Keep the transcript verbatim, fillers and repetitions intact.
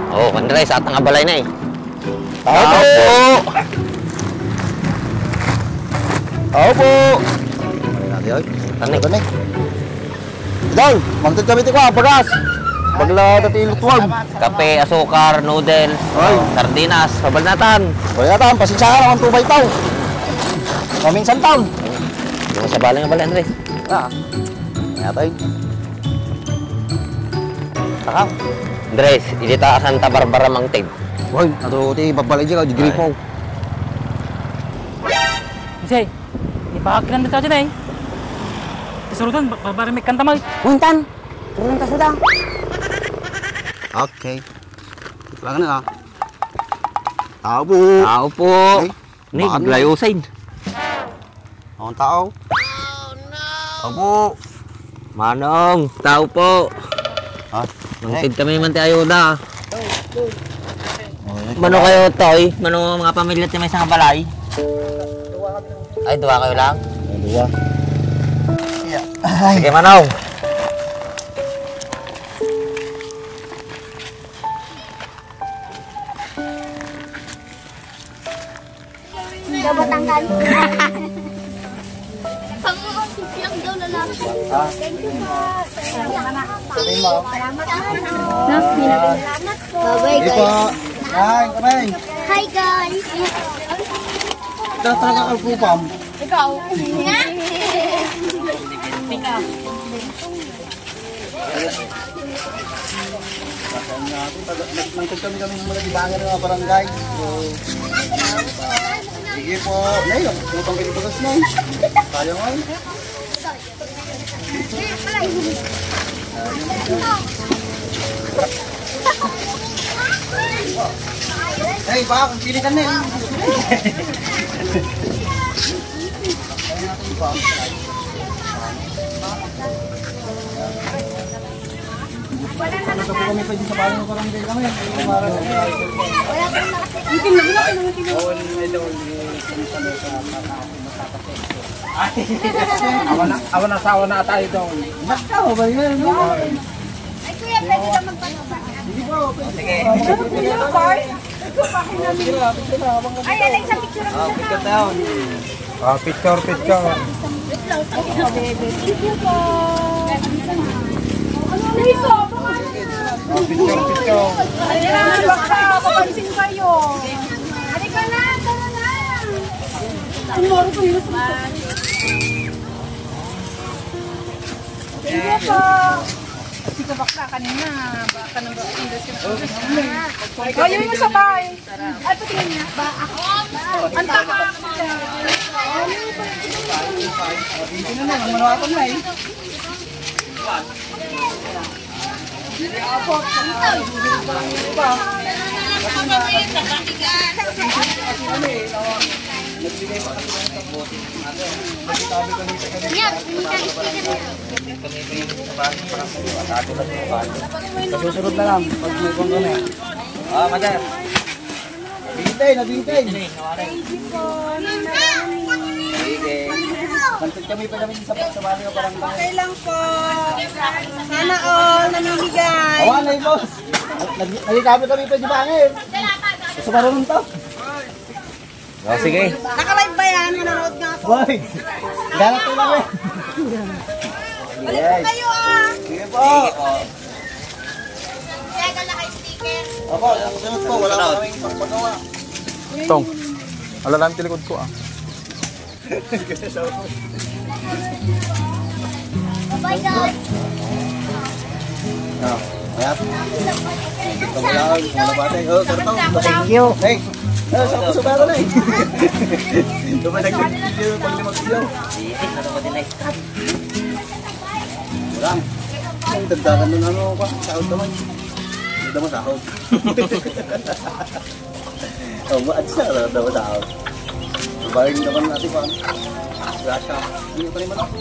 Oh, Andres, ata nga balay na eh. Tao po! Tao po! Tao po! Ano na, oy? Ano? Ano na? Idol, mangted kami ti kua, bagas. Bagla dati lutuan. Kape, asukar, noodles, Ay. sardinas, pabalnatan. Pabalnatan, pasensya ka naman, tubay tao. Maminsan taon. Yung sa balay nga balay, Andres. Ah. Yata yun. Saka, Andres, idi ta Santa Barbara mangted. Hoy, ato ti babbalay di ka, di gripo. Jose, ipahak lang dito dyan eh. Isurutan, ba-, para may kanta mag- Puntan, turun ta suda. Okay. Wala ka na, ah. Tao po. Tao po. Ay, ni, bakit? Aglayo, Sain. Ang tao. Tao po. Manong, tao po. Ha? Mangted kami man ti ayuda. Oh, yun. Mano kayo, Toy? Mano mga pamilya ti may isang balay? Ay, duwa kayo lang? Ay, duwa. Ay. Sige, Manong. Hindi ba tanggal? Pang-, siyang daw lalaki. Thank you po. Salamat po. Bye-bye, guys. Hi, kamay. Hi, guys. Ito talaga ang kupam. Ikaw. Nga? Ikaw. Nagtagkami kami ng mga libangan ng mga barangay. So, sige po. Nay, utang kayo bagas, Nay. Sayang, ay. Hey, ba, kung pilitan na yun. Ano sa po kami pwede sa bahay ng barangay kami? Para sa Awan na, awan na asawa na tayo doon. Basta, mabay na, no? Ay, kuya, pwede ba magpatubang? Sige po, pwede. Sige. Ay, Alexa, picture mo. Ah, picture tayo. Ah, picture, picture. Wait lang, sa akin, baby. Picture po. Ano, Alexa? Ah, picture, picture. Ay, salamat, baka mapansin kayo. Halika na, tara na. Tomorrow pa yun. Thank you po. Kasi ka bakla kanina, baka nang bakla. Ay, yun yung sabay. Ay, patingin niya. Ba, ako. Ang tama. Hindi na lang, ang manawakan na eh. Sa susunod na lang, pag may kuwan kami. Ah, madam. Bintay, nabintay. Thank you po. Sige. Mantod kami pa namin sa, sa barrio, barangay. Okay lang po. Sana all namimigay. Awa na, boss. Nag-, nagkikabit kami pa di bangin. Gusto pa rin to. Oh, sige. Naka-live ba yan? Nanonood nga po. Boy, galat ko lang eh. Balik po kayo, ah. Sige po. Sige po. Opo, sunod po, wala pa kaming pagpagawa. Tong, alalan ti likod ko, ah. Bye, guys. Ah, ayan. Ito mo lang, mga bata. Oh, sarap. Thank you. Hey, oh, sa puso ba ito na eh? Ito ba nag-video pag limang kilo? Isip na naman din eh. Wala. Ang dagdagan nun, ano, pa, sahod naman. Hindi naman sahod. Oh, ma-ads na, wala daw tao. Babaeng naman natin, pa. Wala siya. Hindi pa rin malaki.